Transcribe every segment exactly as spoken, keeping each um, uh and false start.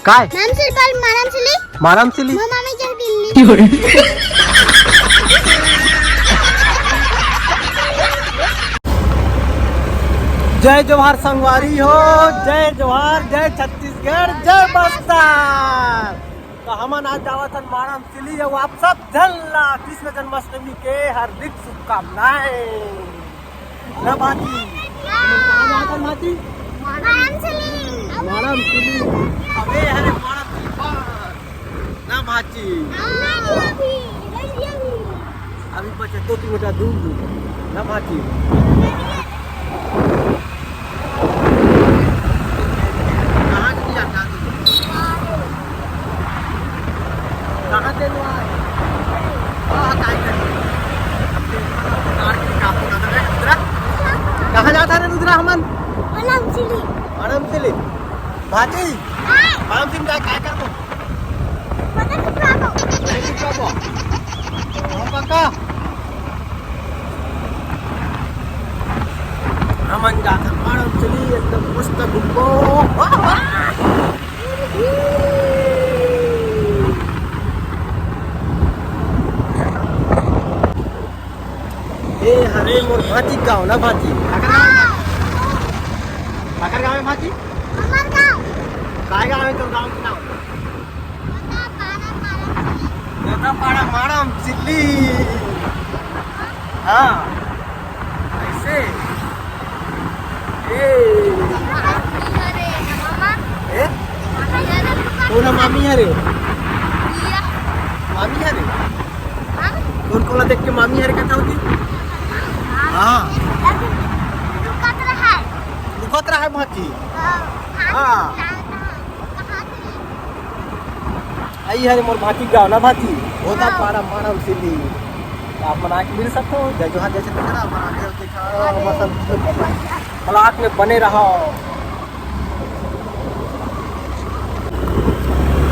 काय? माम सिली बोल, मारम सिली। मारम सिली? मोर मामी के दिल्ली। जय जोहार संगवारी हो, जय जोहार, जय छत्तीसगढ़, जय बस्तर। तो हमन आज जावत हन मारम सिली, अउ आप सब झन ला कृष्ण जन्माष्टमी के हार्दिक शुभकामनाएं। ना भांची। कहाँ जात हन भांची? मारम सिली। मारम सिली। अबे हरे मारम सिली। ना भांची। अभी, अभी। अभी बचे दो तीन घंटा दूर। ना भांची। कहाँ के लिए आता तू? कहाँ से लो आए? हाँ, काय कर? कहाँ जाता रे रुद्रा हमन? मारम सिली। मारम सिली। भांची? हाँ। मारम सिली काय, काय करबो? पता नहीं क्या हो। पता नहीं क्या हो। हाँ, पक्का? हमन जाथन मारम सिली, एकदम मस्त घूमबो। वाह, वाह। ए हरे मोर भांची गाँव ना भांची। काकर गाँव हे भांची? हमर गाँव। काय गाँव हे तोर गाँव के नाम? मोटापाड़ा मारम सिली। हाँ। ऐसे? ए। ए? कोन मामी हरे? मामी हरे? कोन कोला देख के मामी हरे कथा होती? हाँ। लुकत रहा है भांची। हाँ। आई हरे मोर भांची गाँव ना भांची। होता पाड़ा मारम सिली। आप मन आके मिल सकते हो। जय जोहार, जय छत्तीसगढ़। आप मन आके देखा, मतलब, ब्लॉग में बने रहो।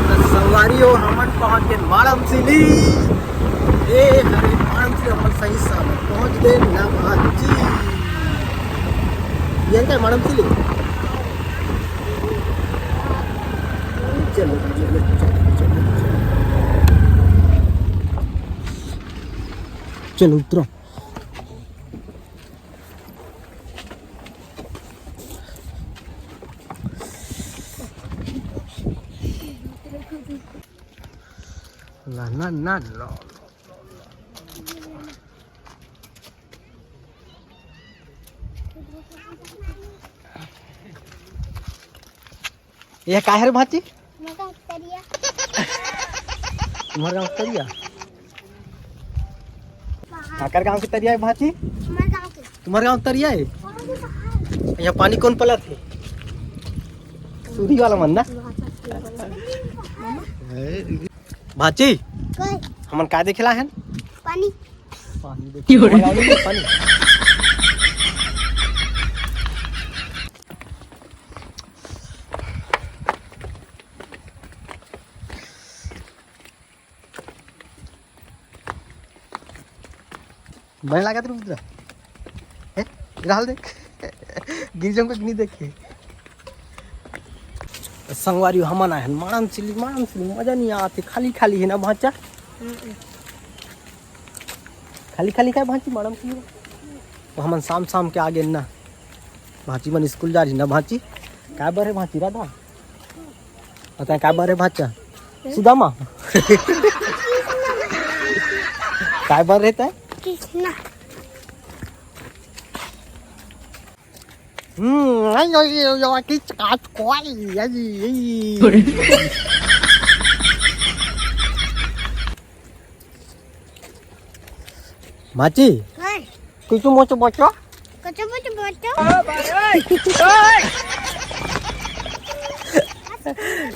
तो संगवारी हो, हमन पहुंच गए मारम सिली। ए हरे मारम सिली, हमन सही सलामत पहुंच गए ना भांची। ये क्या मारम सिली? चलो, चलो, चलो, चलो, चलो। चलो, उतरो। ना, ना, ना, ना। ये का हरे भांची? मगर तरिया। तुम्हार गाँव तरिया? हाँ। काकर गाँव के तरिया हे भांची? हमारे गाँव के। तुम्हार गाँव तरिया हे? और भी तो है। यहाँ पानी कोन पलत हे? सूरी वाला मन ना? भांची, कोई। हमन का देखे ला हन? पानी। पानी देखे। पानी। बने लागत रुद्रा। हे, इधर हाल देख। गिर जाऊंगा कि नहीं देखे। संगवारी हमन आए हन मारम सिली, मारम सिली मजा नहीं आते, खाली खाली है ना भांचा। खाली खाली काय भांची मारम सिली? तो हमन शाम शाम के आगे ना। भांची मन स्कूल जा रही ना भांची। काय बर हे भांची राधा? पता है काय बर हे भांचा? सुदामा। काय बर रहता है? कृष्णा। हम्म, आई, आई, आई, आई, किच काच कोई, आई, आई। भांची, हाय। कुछ मोचो बचो? कुछ मोचो बचो?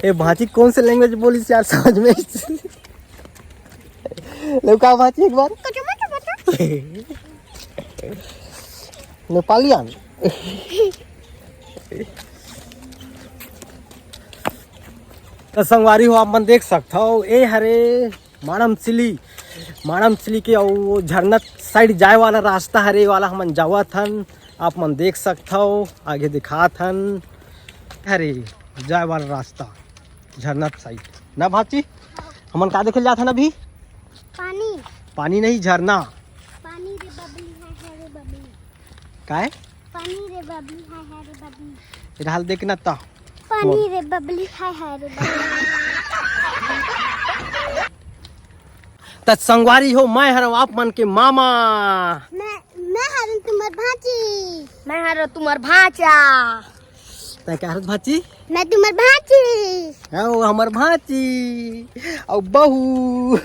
ए भांची, कौन से लैंग्वेज बोली यार समझ में? लौका भांची एक बार। कुछ मोचो बचो? नेपालियन। तो संगवारी हो, आप मन देख सकत हो, ए हरे मारम सिली, मारम सिली के अउ वो झरना साइड जाए वाला रास्ता हरे, वाला हमन जावत हन। आप मन देख सकत हो, आगे दिखात हन, हरे जाए वाला रास्ता। झरना साइड ना भांची, हमन का देखे जात हन अभी? पानी। पानी नहीं, झरना। पानी रे बबली, हाय हाय रे बबली। काय? पानी रे बबली, हाय हाय रे बबली। ये हाल देख ना ता। पानी रे बबली, हाय हाय रे बबली। त संगवारी हो, मैं हरव आप मन के मामा। मैं, मैं हरव तुम्हर भांची। मैं हरव तुम्हर भांचा। तैं का हरस भांची? मैं तुम्हर भांची। हाँ, वो हमर भांची। अउ बहू।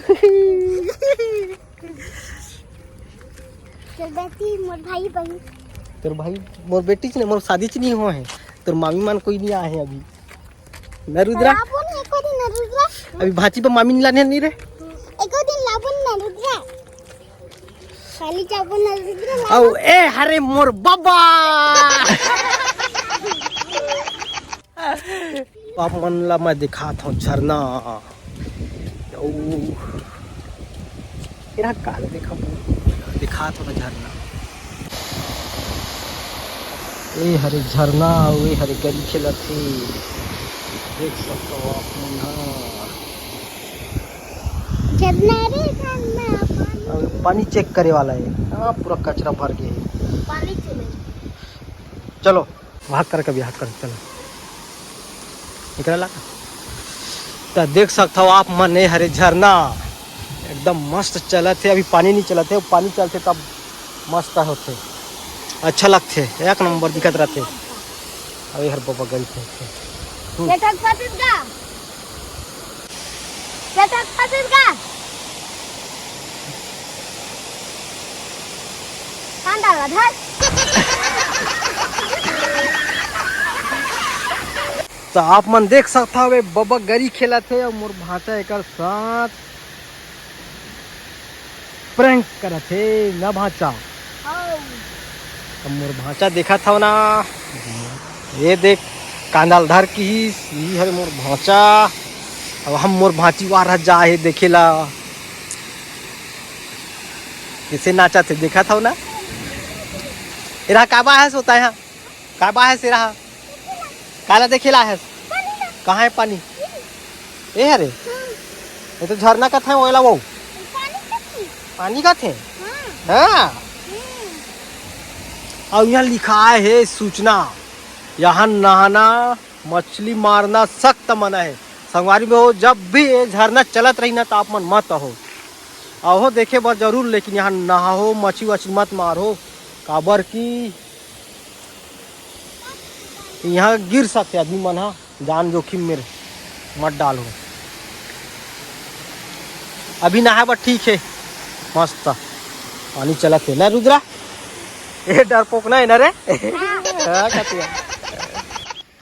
चल बेटी, मोर भाई बहू। तोर भाई, मोर बेटी च नहीं, मोर शादी च नहीं हो है। तोर मामी मन कोई नहीं आए हैं अभी। ना रुद्रा? लाबो न एको दिन ना रुद्रा। अभी भांची पर मामी नहीं लाने नहीं रे। एको दिन लाबो न ना रुद्रा। खाली जाबो ना रुद्रा, लाबो। अउ ए हरे मोर बाबा। आप मन ला मैं दिखात हूँ झरना। अउ एरा काला देखा, दिखात हूँ ना झरना। ए हरे झरना, अउ ए हरे गरी खेलत हे। देख सकत हो आप मन ह। झरना रे झरना, पानी। अउ पानी चेक करे वाला हे। हाँ, पूरा कचरा भर गे हे। पानी चले। चलो, हाथ कर, कभी हाथ कर, चलो। एकरा ला। त देख सकत हो आप मन, ए हरे झरना एकदम मस्त चलत हे। अभी पानी नहीं चलत हे, पानी चलथे तब मस्त होथे, अच्छा लगथे, एक नंबर दिखत रथे। अभी हर बबा गरी थे। हम्म। चटक फसिस गा। चटक फसिस गा। कांदा ला धर। त आप मन देख सकत हव, ए बबा गरी खेलत हे अउ मोर भांचा एकर साथ प्रैंक करत हे ना भांचा। हौ। अब मोर भांचा देखत हव ना, ये देख, कांदा ल धर किहिस, यही हरे मोर भांचा। अब हम मोर भांची वार ह जा हे देखे ला, कैसे नाचत हे, देखत हव ना। एरा काबा है सोता है, काबा है सेरा, काला देखे ला है। कहाँ है पानी? ए हरे, ये तो झरना कथे, ओला वो। पानी कथे? हाँ। हाँ। हम्म। अउ यहाँ लिखाय हे सूचना, यहाँ नहाना, मछली मारना सख्त मना है। संगवारी में हो, जब भी ये झरना चलत रही ना, तो आप मन मत आहो। आहो देखे बर जरूर, लेकिन यहाँ नहाहो, मछली वछली मत मारो, काबर कि यहाँ गिर सकथे आदमी मन ह, जान जोखिम में मत डालो। अभी नहाए बर ठीक हे, मस्त पानी चलत हे ना रुद्रा? ए डरपोक ना हे ना रे? हाँ, कतिया।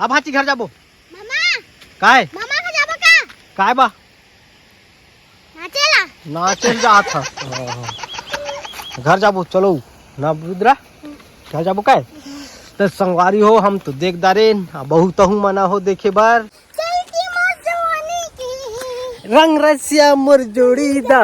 अब हाची घर जाबो। मामा। काय? मामा घर जाबो का? काय बा? नाचे ला। नाचे ल जात ह। हाँ, हाँ। घर जाबो, चलो ना रुद्रा, घर जाबो काय? त संगवारी हो, हम तो देख डारेन, आ बहुत हूँ मना हो देखे बर। चल की मोर जवानी की। रंग रसिया मोर जोड़ीदार।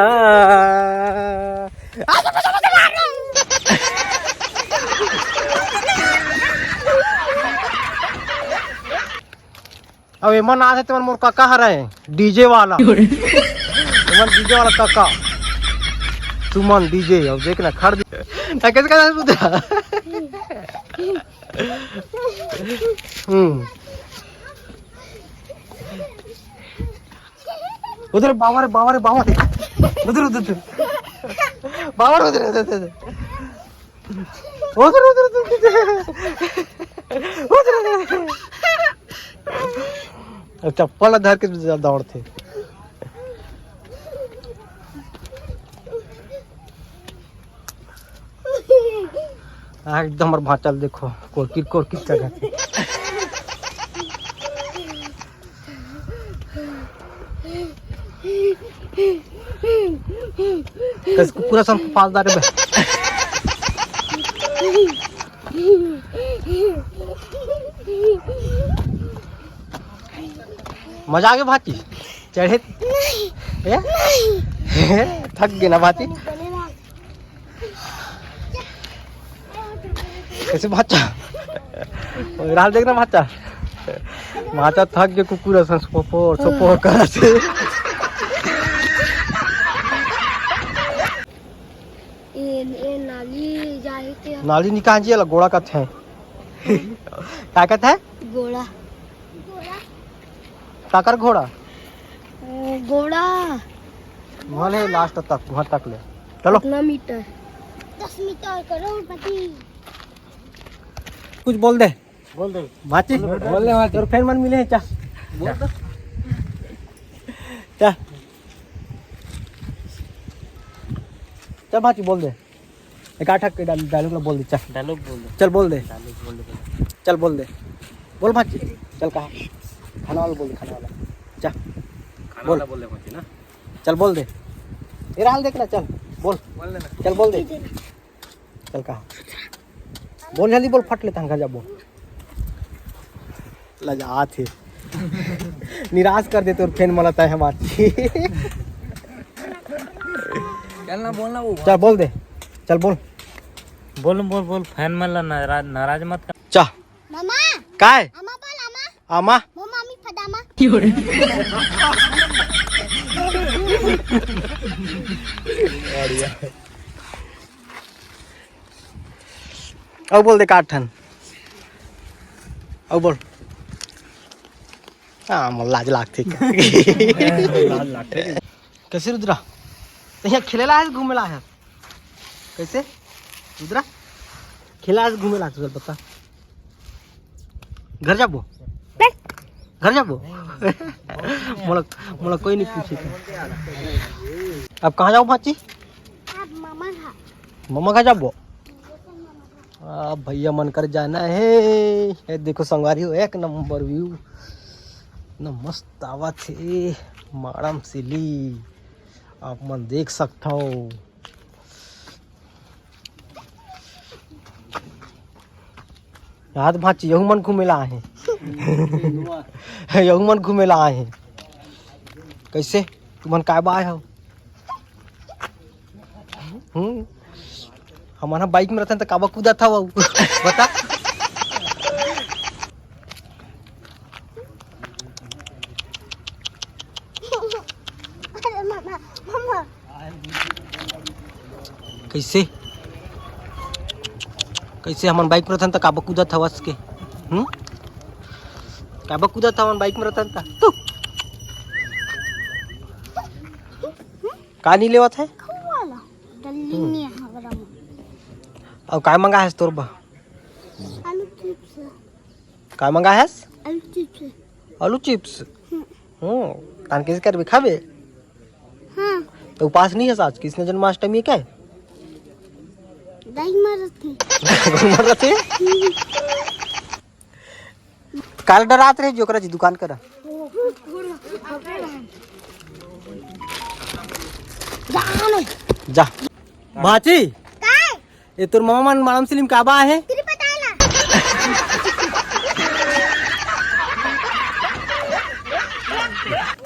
अब एमन आथे, तेमन मोर काका हरे, डीजे वाला। एमन डीजे वाला काका। सुमन डीजे, अब देख ना, खड़ दे। ना, कैसे, कैसे सुधा? हम्म। उधर बाबा रे, बाबा रे, बाबा रे। उधर, उधर, उधर। बाबा रे, उधर, उधर, उधर। उधर, उधर, उधर, उधर। उधर, उधर। अब चप्पल ला धर के दौड़थे। आ, एकदम हमर भांचा ल देखो, कोरकिर, कोरकिर चघत हे। कस कुकुरा सन फाल दारे बे। मजा आगे भांची? चढ़े? नहीं। ए? नहीं। थक गे ना भांची? कैसे भांचा? राह देख ना भांचा। माचा थक के कुकुर असन सोपो, सोपो करत हे। ए, ए नाली जाही के नाली निकाल जिया ला गोड़ा कथे। का कथे? गोड़ा। काकर घोड़ा? ओ, गोड़ा। वहाँ ले लास्ट तक, वहाँ तक ले। चलो। कितना मीटर? दस मीटर करोड़पति। कुछ बोल दे। बोल दे। माची? बोल दे, माची। तोर फैन मन मिले हैं, चा। बोल दे। चा। चा, माची, बोल दे। एक आठ के डाल-, डायलॉग ला बोल दे, चा। डायलॉग बोल दे। चल, बोल दे। डायलॉग बोल दे। चल, बोल दे। बोल, माची। चल, कहा? खाना वाला बोल दे, खाना वाला। चा। खाना बोल। वाला बोल दे, माची ना। चल, बोल दे। ये रहा, देख ना, चल। बोल। बोल दे ना। चल, बोल दे। चल कहा, बोल जल्दी बोल, फट ले तहन घर जाबो। लजात हे। निराश कर दे तोर फैन मन ला तैं ह माची। चल ना, बोल ना वो। चल बोल दे, चल बोल। बोल, बोल, बोल, फैन मन ला नाराज, नाराज मत कर। चा। मामा। काय? आमा बोल, आमा। आमा। मामा, आमी फदामा। अउ बोल दे का ठन। अउ बोल। हाँ, मोला लाज लागथे का? लाज लागथे। कैसे रुद्रा? तो यहाँ खेले ला है, घूमे ला है? कैसे? रुद्रा? खेला है, घूमे ला, चल बता। घर जाबो? घर जाबो? मोला, मोला कोई नहीं पूछे का। अब कहाँ जाओ भाची? अब मामा घर। मामा घर जाबो? आ, भैया मन कर जाना है। ये देखो संगवारी हो, एक नंबर व्यू, न मस्त आवत हे। माड़म सिली आप मन देख सकथव। याद भांची, यहू मन घूमे ला आए हे। यहू मन घूमे ला आए हे। कैसे? तुमन काय बाय हो? हम्म। हमन ह बाइक में रहथन त काबर कूदत हव? बता। अरे मामा, मामा। कैसे? कैसे हमन बाइक में रहथन त काबर कूदत हवस के? हम्म? काबर कूदत हवन बाइक में रहथन त? तू। का नहीं लेवत है? खवाला। डल्ली नहीं है हमरा में। अउ काय मंगा है तोर बा? आलू चिप्स। काय मंगा है? आलू चिप्स। आलू चिप्स? हम्म। हम्म। तान कैसे करबे, खाबे? हाँ। तो उपास नहीं है आज, कृष्ण जन्माष्टमी के? दही मरत है। मरत है? काल डरात रहे जोकरा जी दुकान करा। जा। भाची। काय? ये तोर मामा मन मालम सिलिम का बा है? तेरी पता है ना?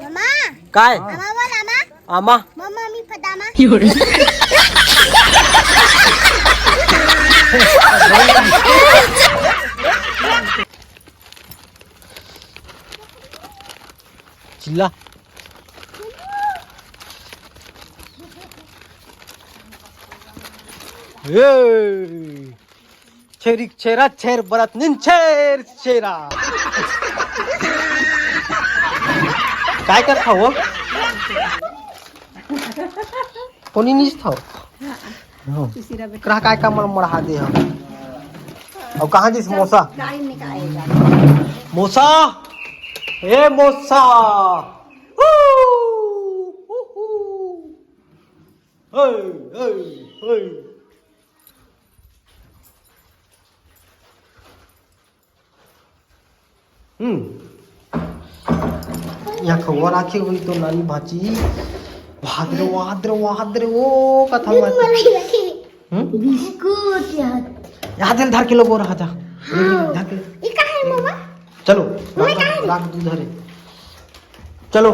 मामा। काय? मामा बोल, मामा। आमा। मामा, मी फदामा। चिल्ला। ए! छेरी छेरा छेर बरत निन छेर छेरा। काय कर खाओ? कोनी निस था। करा काय का मन मढ़ा दे हम। अब कहाँ जी समोसा? मोसा, ए मोसा। हू, हू, हू। हे, हे, हे। हम्म। यहाँ खबर आखे हुई तो नानी भाची। वाद रे, वाद रे, वाद रे, ओ कथा मत। हम्म? बिस्कुट याद। याद है, धर के लोगो रहा था। हाँ। धर के। ये का है, मामा? चलो, मामा, राख, का है? राख दूध हरे। चलो।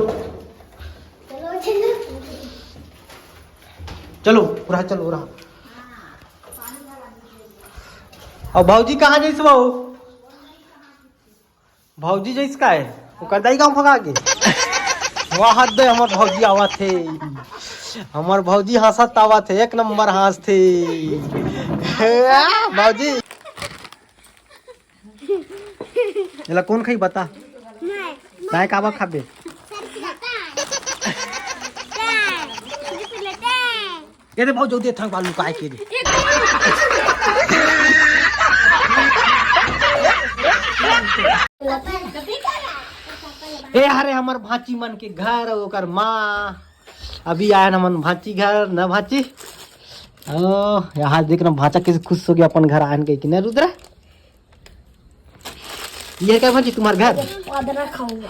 चलो, चलो। चलो, रहा, चलो, रहा। अब भाऊजी कहाँ जइस बाबू? भौजी जइस का हे, ओकर दाई गाँव भगा गे। वाह, हद दे, हमर भौजी आवत हे, हमर भौजी हँसत आवत हे, एक नंबर हँसथे। भौजी, एला कोन खाई बता? मैं। ताय काबर खाबे? सर पिला ताय। ताय। सर पिला ताय। ये दे भाव, जो दे थंग बालू काय के दे। ए हरे हमर भांची मन के घर अउ ओकर माँ। अभी आए न मन भांची घर, न भांची। ओ, यहाँ देख ना भांचा कैसे खुश हो गया अपन घर आन के कि ना रुद्रा? ये क्या भांची तुम्हार घर? पादरा खाऊंगा।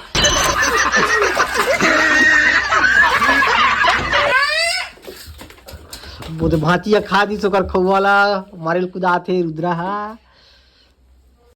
वो तो भांची या खा दी सोकर खौवाला, मारेल कुदाथे रुद्रा हा।